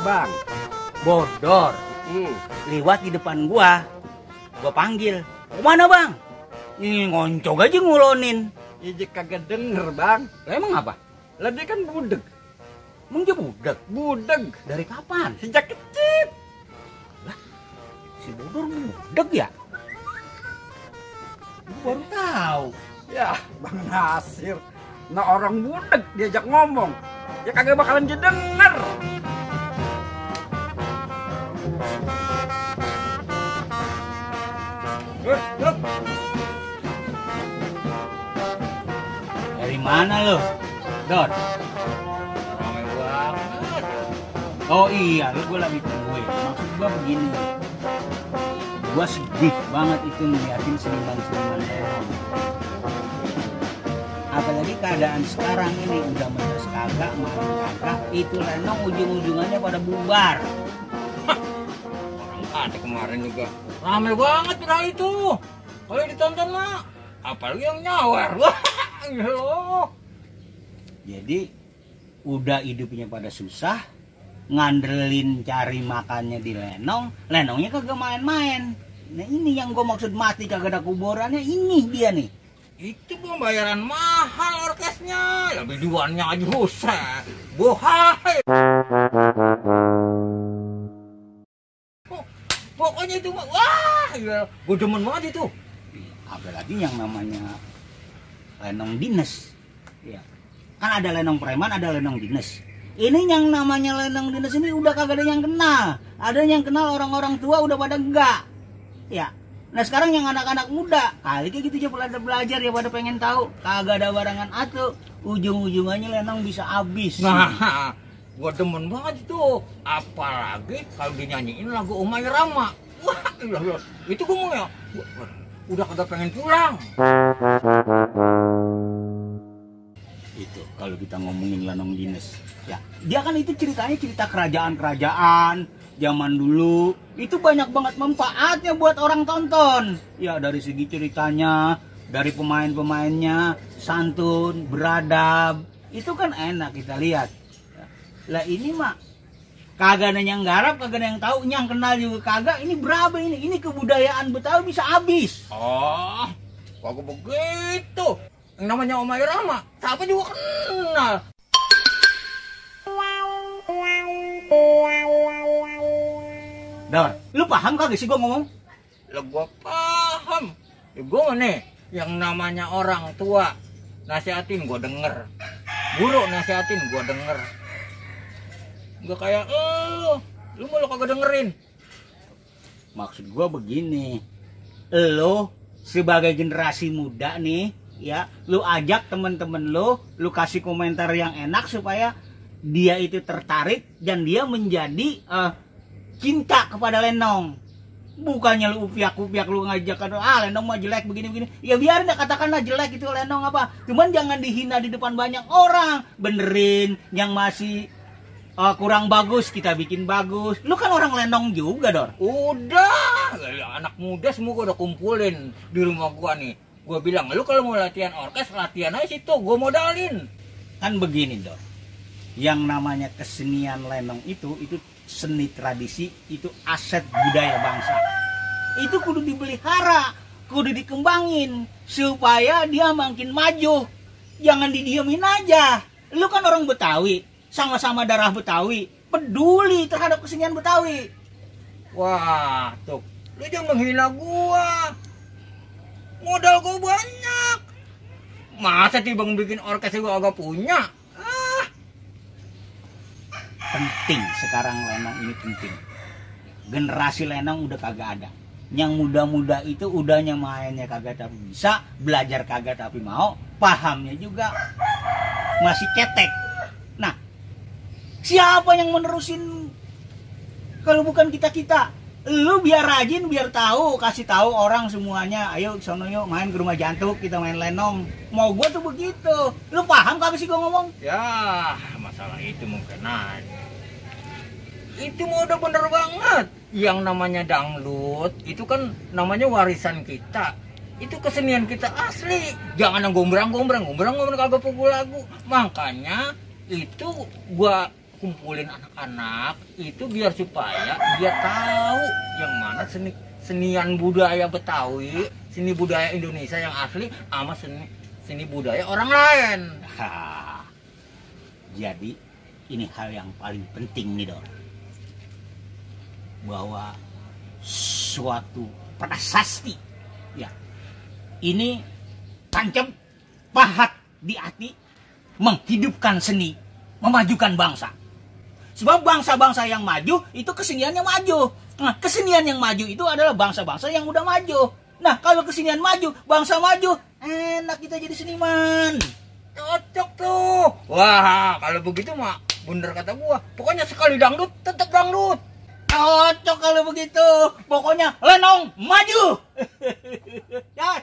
bang? Bodor. Lewat di depan gua panggil. Mana bang? Ini ngoncog aja ngulonin. Ijek kagak denger bang. Lah emang apa? Lah dia kan budeg. Emang dia budek? Budeg. Dari kapan? Sejak kecil. Lah, si Bodor budek ya? Gua baru tahu. Ya Bang Nasir. Nah orang budeg diajak ngomong. Ya kagak bakalan dia denger. Yuk. Dari mana lo? Dor. Rame banget. Oh iya, gue lagi tungguin. Maksud gue begini. Gue sedih banget itu ngeliatin seniman-seniman lenong. Apalagi keadaan sekarang ini udah mentas kagak, main kagak. Itu lenong ujung-ujungannya pada bubar. Orang ada kemarin juga rame banget viral itu. Kalau ditonton mah, apalagi yang nyawer. Wah, loh. Jadi udah hidupnya pada susah, ngandelin cari makannya di lenong, lenongnya kagak main-main. Nah ini yang gue maksud mati kagak ada kuburannya, ini dia nih. Itu pembayaran mahal orkesnya, ya biduannya aja rusak. Bohai. Pokoknya itu mah, wah, gue demen banget itu. Apalagi yang namanya lenong dinas. Ya. Kan ada lenong preman, ada lenong dinas. Ini yang namanya lenong dinas ini udah kagak ada yang kenal. Ada yang kenal orang-orang tua udah pada enggak. Ya. Nah sekarang yang anak-anak muda, kali kayak gitu aja pada belajar ya pada pengen tahu. Kagak ada barangan atuh, ujung-ujungannya lenong bisa habis. Nah, gue demen banget itu. Apalagi kalau dinyanyiin lagu Umay Rama. Wah, itu gue mau ya. Udah kagak pengen pulang. Itu kalau kita ngomongin lenong dinas. Ya, dia kan itu ceritanya cerita kerajaan-kerajaan zaman dulu. Itu banyak banget manfaatnya buat orang tonton. Ya dari segi ceritanya, dari pemain-pemainnya, santun, beradab. Itu kan enak kita lihat. Lah ini mah kagak ada yang garap, kagak ada yang tahu, yang kenal juga kagak. Ini berapa ini? Ini kebudayaan Betawi bisa habis. Oh, kagak begitu. Yang namanya Omay Rama, siapa juga kenal. Dor, lu paham kagak sih gua ngomong? Lah gua paham. Ya gua nih, yang namanya orang tua nasihatin gua denger. Guru nasihatin gua denger. Gak kayak lu malah kagak dengerin. Maksud gua begini, lo sebagai generasi muda nih, ya, lu ajak temen-temen lu kasih komentar yang enak supaya dia itu tertarik dan dia menjadi cinta kepada lenong. Bukannya lu upiak-upiak lu ngajak lenong mah jelek begini-begini. Ya biarin dah, katakanlah jelek itu lenong apa. Cuman jangan dihina di depan banyak orang. Benerin yang masih kurang bagus kita bikin bagus. Lu kan orang lenong juga, Dor. Udah, anak muda semua gua udah kumpulin di rumah gua nih. Gua bilang, lu kalau mau latihan orkes, latihan aja situ, gua modalin. Kan begini, Dor. Yang namanya kesenian lenong itu seni tradisi, itu aset budaya bangsa. Itu kudu dipelihara, kudu dikembangin supaya dia makin maju. Jangan didiemin aja. Lu kan orang Betawi, sama-sama darah Betawi, peduli terhadap kesenian Betawi. Wah, tuh, lu jangan menghina gua. Modal gua banyak. Masa Tibang bikin orkes gua agak punya? Penting sekarang lenong ini penting. Generasi lenong udah kagak ada. Yang muda-muda itu udahnya mainnya kagak tapi bisa, belajar kagak tapi mau, pahamnya juga masih cetek. Nah, siapa yang menerusin kalau bukan kita-kita? Lu biar rajin, biar tahu, kasih tahu orang semuanya. Ayo sono yuk main ke rumah jantung, kita main lenong. Mau gua tuh begitu. Lu paham kagak sih gua ngomong? Ya, masalah itu mungkin aja. Itu mah udah bener banget. Yang namanya dangdut, itu kan namanya warisan kita. Itu kesenian kita asli. Jangan yang gombrang kagak pukul lagu. Makanya itu gua kumpulin anak-anak itu biar supaya dia tahu yang mana senian budaya Betawi, seni budaya Indonesia yang asli sama seni budaya orang lain. Hah. Jadi ini hal yang paling penting nih Dor, bahwa suatu prasasti ya ini tancap pahat di hati, menghidupkan seni, memajukan bangsa. Sebab bangsa-bangsa yang maju itu keseniannya maju. Nah, kesenian yang maju itu adalah bangsa-bangsa yang udah maju. Nah, kalau kesenian maju, bangsa maju, enak kita jadi seniman. Cocok tuh. Wah, kalau begitu mah bener kata gua. Pokoknya sekali dangdut tetap dangdut. Cocok kalau begitu. Pokoknya Lenong maju. Ya.